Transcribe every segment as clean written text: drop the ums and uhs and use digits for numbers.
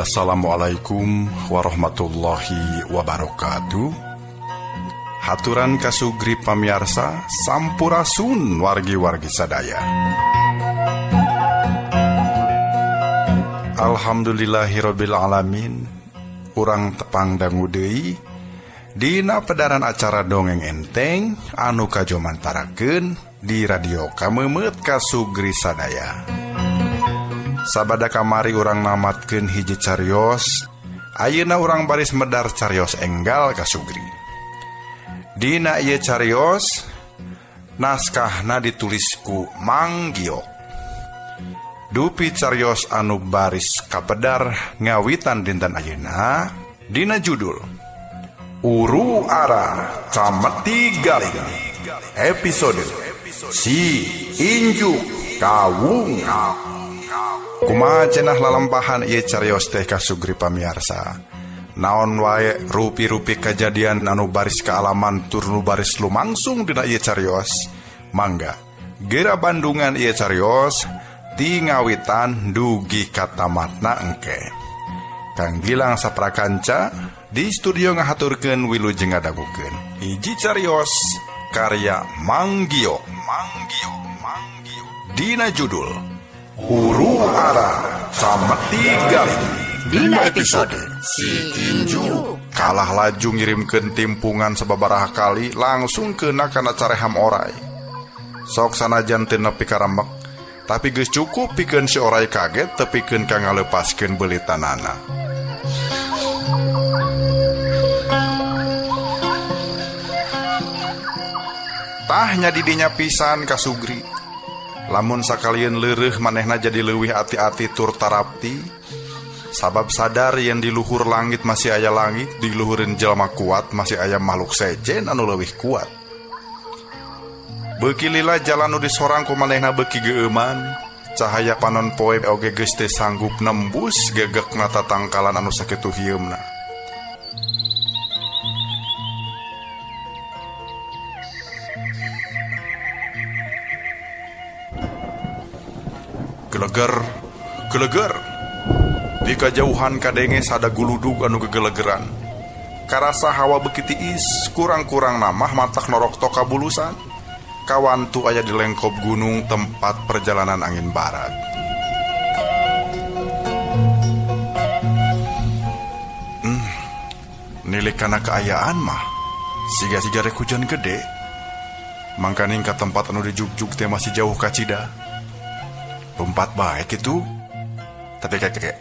Assalamualaikum warahmatullahi wabarakatuh. Haturan kasugri pamiarsa sampurasun wargi-wargi sadaya. Alhamdulillahirabbil alamin. Urang tepang dangu deui dina pedaran acara dongeng enteng anu kajomantarakeun di radio Kamemeut kasugri sadaya. Sabada kamari urang namatkeun hiji carios, ayeuna urang baris medar carios enggal kasugri. Dina ieu carios naskahna ditulis ku Mang Giok. Dupi carios anu baris kapedar ngawitan dinten ayeuna dina judul Uru Ara Cameti Galing, episode Si Injuk Kawung. Kumaha cenah lalampahan ieu carios teh kasugri pamiarsa. Naon wae rupi-rupi kajadian anu baris kaalaman tur nu baris lumangsung dina ieu carios. Mangga gera bandungan ieu carios ti ngawitan dugi ka tamatna engke. Kang Gilang Saprakanca di studio ngahaturkeun wilujeng ngadagukeun hiji carios karya Mang Giok. Mang Giok, Mang Giok. Dina judul Uru Ara Cameti Galing. Dina episode Si Injuk. Kalah laju ngirimkeun timpungan sababaraha kali langsung kena kana careham orai. Sok sanajan teu nepi ka remek, tapi geus cukup pikeun si orai kaget tepikeun ka ngalepaskeun beulitanana. Tah nya didinya pisan kasugri. Lamun sakalieun leureuh manehna jadi leuwih ati-ati tur tarapti. Sabab sadar yen di luhur langit masih aya langit, di luhureun jelema kuat masih aya makhluk sejen anu leuwih kuat. Beuki lila jalan nu disorang ku manehna beuki geueuman, cahaya panon poe oge geus teu sanggup nembus gegekna tatangkalan anu sakitu hieumna. Geleger, geleger. Di kajauhan kadenge sada guludug anu gegelegeran. Karasa hawa beuki tiis, kurang-kurang namah matak norok toka bulusan. Kawantu aya di lengkop gunung tempat perjalanan angin barat. Nilik kana kaayaan mah siga-siga rek hujan gede. Mangkaning ka tempat anu dijugjug teh masih jauh kacida. Lompat bae kitu. Tapi kek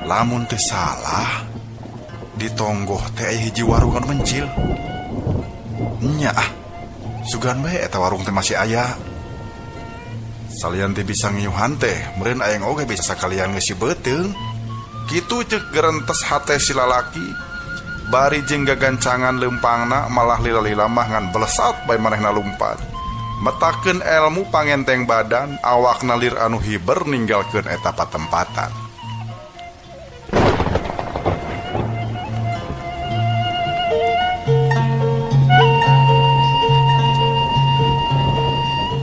lamun teh salah di tonggoh teh aya hiji warung anu mencil. Nya ah, sugan bae eta warung teh masih aya. Salian teh bisa ngiyuhan teh, meureun aing oge bisa sakalian ngeusi beuteung. Kitu ceuk gerentes hate si lalaki. Bari jeung gagancangan leumpangna malah lila-lila mah ngan belesat bae manehna lumpat. Metakeun elmu pangenteng badan, awakna lir anu hiber ninggalkeun eta patempatan.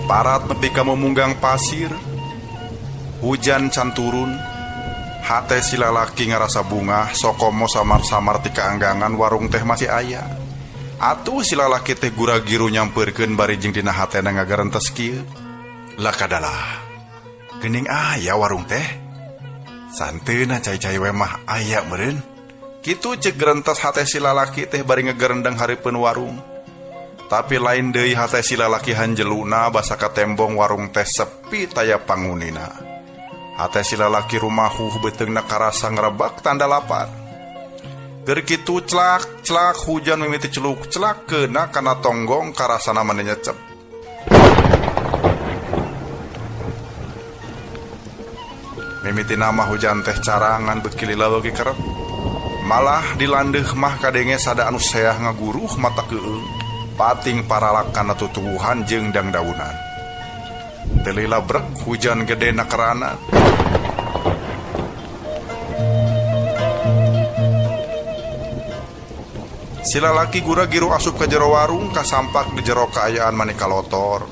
Parat nepi ka memunggang pasir, hujan can turun, hate si lalaki ngarasa bungah, sokomo samar-samar ti kaanggangan warung teh masih aya. Atuh si lalaki teh gura-giru nyampeurkeun bari jeung dina hatena ngagarentes kieu. Lah kadalah, geuning aya warung teh. Santeuna cai-cai we mah aya meureun. Kitu ceuk gerentes hate si lalaki teh bari ngegerendeng hareupeun warung. Tapi lain deui hate si lalaki hanjeluna basa katembong warung teh sepi taya pangunina. Hate si lalaki rumahuh beuteungna karasa ngrebak tanda lapar. Keur kitu celak celak hujan mimiti celuk celak keuna kana tonggong karasana mane nyecep. Mimiti nama hujan teh carangan beuki lila beuki kerep. Malah dilandeuh mah kadenge sada anu seah ngaguruh mata keueung. Pating paralak kana tutuwuhan jeung dangdaunan. Teu lila brek hujan gede nakerana. Si lalaki gura-giru asup ka jero warung kasampak di jero kaayaan maneka lotor.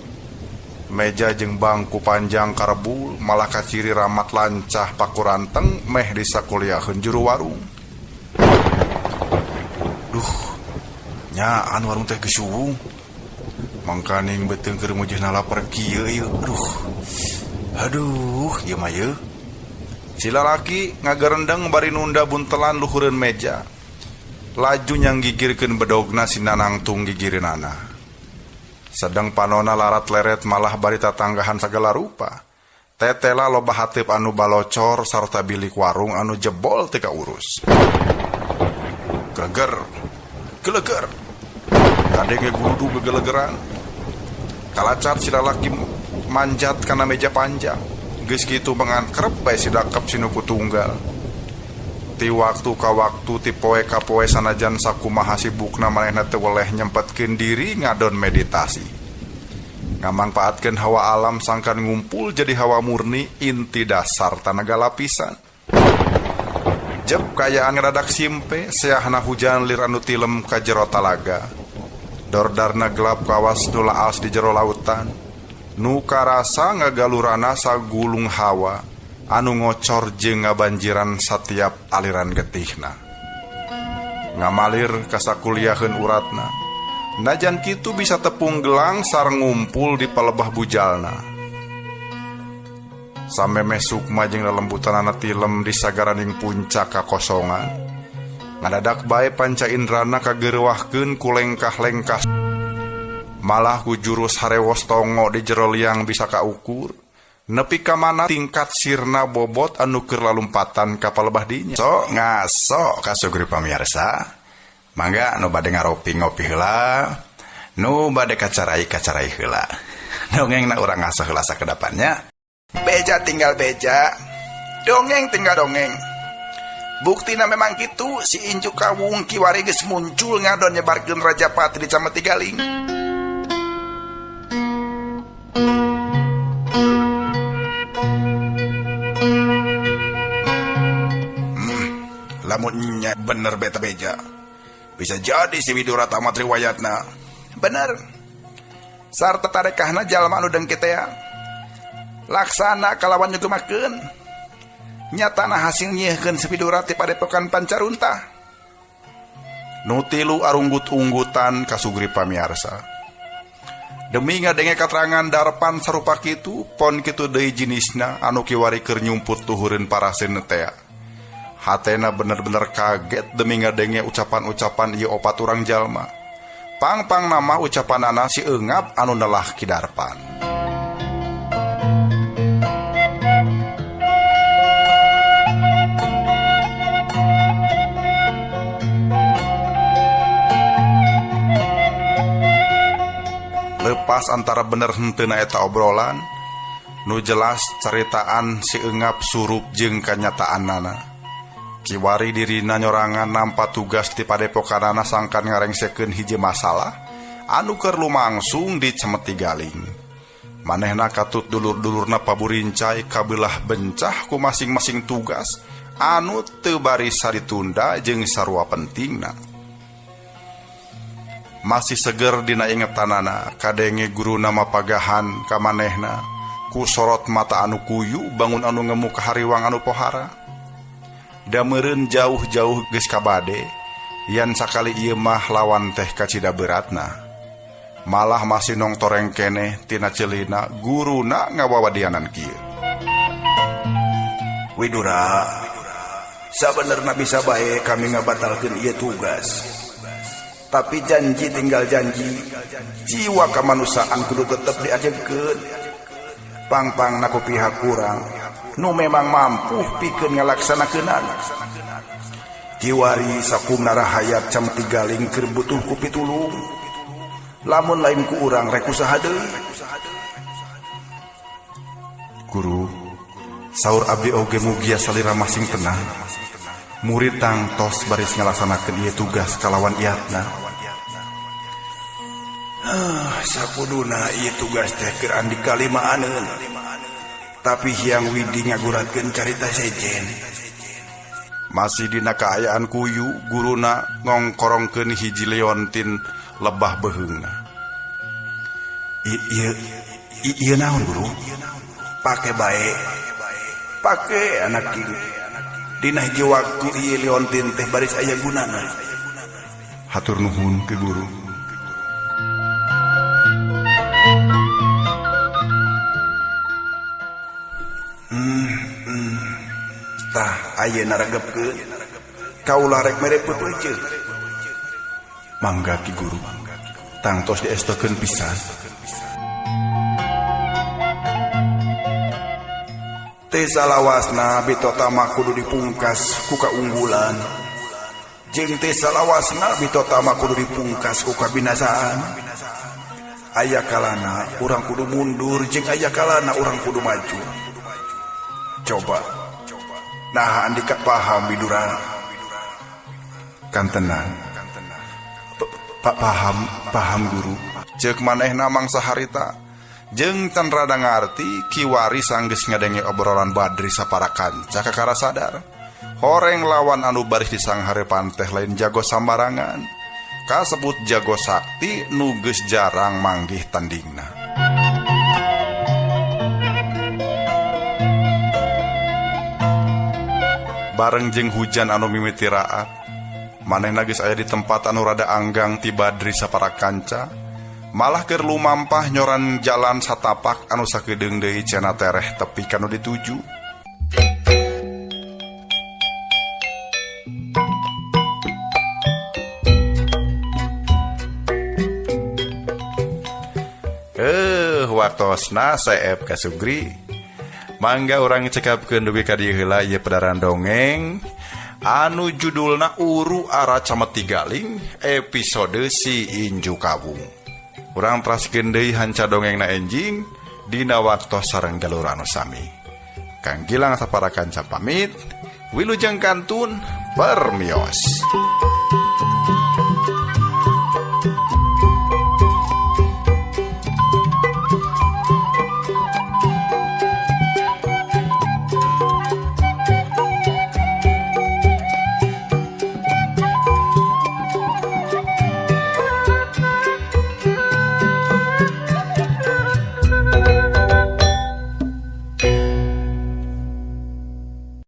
Meja jeung bangku panjang karebul malah kaciri ramat lancah pakuranteng meh disakuliaheun juru warung. Duh, nyaan warung teh geus suwung. Mangkaning beuteung keur mujeuhna lapar kieu ieu. Aduh. Aduh, ieu mah yeuh. Si lalaki ngagerendeng bari nunda buntelan luhureun meja. Laju nyanggigirkeun bedogna si nanangtung gigireunana. Sedang panona larat leret malah bari tatanggahan sagala rupa. Tetela loba hateup anu balocor sarta bilik warung anu jebol teu kaurus. Geleger, geleger. Kadenge guludu gegelegeran. Kalacat si lalaki manjat kana meja panjang. Geus kitu mengan kerep bae si dakep si nuku tunggal. Ti waktu ka waktu ti poe ka poe sanajan sakumaha sibukna manehna teu weleh nyempetkeun diri ngadon meditasi. Ngamangpaatkeun hawa alam sangkan ngumpul jadi hawa murni inti dasar tanaga lapisan. Jep kayaan ngadadak simpe seahna hujan lir anu tilem ka jero talaga. Dordarna gelap kawas nu laas di jero lautan. Nu karasa ngagalurana sagulung hawa anu ngocor jeung ngabanjiran satiap aliran getihna. Ngamalir kasakuliaheun uratna. Najan kitu bisa tepung gelang sareng ngumpul di palebah bujalna. Samemeh sukma jeung lelembutanana tilem di sagaraning puncak kakosongan. Ngadadak bae panca indrana kagerewahkeun ku lengkah-lengkah. Malah ku jurus harewos tongo di jero liang bisa kaukur. Nepi ka mana tingkat sirna bobot anu keur lalumpatan ka palebah dinya. Sok ngaso kasugri pamirsa. Mangga nu bade ngaropi ngopi heula, nu bade kacarai kacarai heula. Dongengna urang ngaso heula sakedapannya. Beja tinggal beja, dongeng tinggal dongeng. Buktina memang kitu si Incu Kawung kiwari geus muncul ngadon nyebarkeun Rajapati di Cemeti Galing. Lamun nya bener beta beja. Bisa jadi si Widura tamat riwayatna. Bener. Sarta tarekahna jalma anu dengki teh. Laksana kalawan nyugumakeun. Nyatana hasil nyieun si Widura ti padepokan Pancarunta. Nu tilu arunggut-unggutan kasugri pamiarsa. Demi ngadenge katerangan Darpan sarupa kitu, pon kitu deui jinisna anu kiwari keur nyumput luhureun paraseun tea. Hatena bener-bener kaget demi ngadenge ucapan-ucapan ieu opat urang jalma. Pang-pang nama ucapanana si Eungap anu nelah Ki Darpan. Lepas antara bener henteuna eta obrolan, nu jelas caritaan si Eungap surup jeung kanyataanana. Kiwari dirina nyorangan nampa tugas ti padepokanana sangkan ngarengsekeun hiji masalah anu keur lumangsung di Cemeti Galing. Manehna katut dulur-dulurna paburincai kabelah bencah ku masing-masing tugas anu teu barisa ditunda jeung sarua pentingna. Masih seger dina ingetanana kadenge guruna mapagahan ka manehna ku sorot mata anu kuyu bangun anu ngemu ka hariwang anu pohara. Dameureun jauh-jauh geus kabade yan sakali ieu mah lawan teh kacida beratna. Malah masih nongtoreng keneh tina celina guruna ngawawadianan kieu. Widura, sabenerna bisa bae kami ngabatalkeun ieu tugas. Tapi janji tinggal janji, jiwa kemanusiaan kudu tetep diajengkeun. Pang-pangna ku pihak urang nu memang mampu pikeun ngalaksanakeunana. Kiwari sakumna rahayat Cemeti Galing keur butuh ku pitulung. Lamun lain ku urang rek usaha deui. Guru, saur abdi oge mugia salira masing tenang. Murid tangtos baris ngalaksanakeun ieu tugas kalawan iatna. Sakuduna ieu tugas teh keur andika limaaneun. Tapi Hyang Widi ngaguratkeun carita sejen. Masih dina kaayaan kuyu, guruna ngongkorongkeun hiji leontin lebah beheungna. Ieu naon guru? Pake bae. Pake anak king. Dina hiji waktu ieu liontin teh baris aya gunana. Hatur nuhun Ki Guru. Tah ayeuna regepkeun. Kaula rek mere peupeujeuh. Mangga Ki Guru. Tangtos diestokeun pisan. Teu salawasna bitotama kudu dipungkas ku kaunggulan. Jeung teu salawasna bitotama kudu dipungkas ku kabinasaan. Aya kalana urang kudu mundur jeung aya kalana urang kudu maju. Coba. Nah andika paham Widura. Kantenan. Paham, paham guru. Ceuk manehna mangsa harita. Jeung can rada ngarti kiwari sanggeus ngadenge obrolan Badri sapara kanca kakara sadar. Horeng lawan anu baris disangharepan teh lain jago sambarangan. Kasebut jago sakti nu geus jarang manggih tandingna. Bareng jeung hujan anu mimiti raat, manehna geus aya di tempat anu rada anggang ti Badri sapara kanca. Malah keur lumampah nyoran jalan satapak anu sakedeung deui cenah tereh tepi kanu dituju. Waktosna seep kasugri. Mangga urang cekapkeun dugi ka dieu heula ieu pedaran dongeng anu judulna Uru Ara Cameti Galing episode Si Inju Kawung. Urang teraskeun deui hanca dongengna enjing dina waktos sareng jalur anu sami. Kang Gilang sapara kanca pamit, wilujeng kantun permios.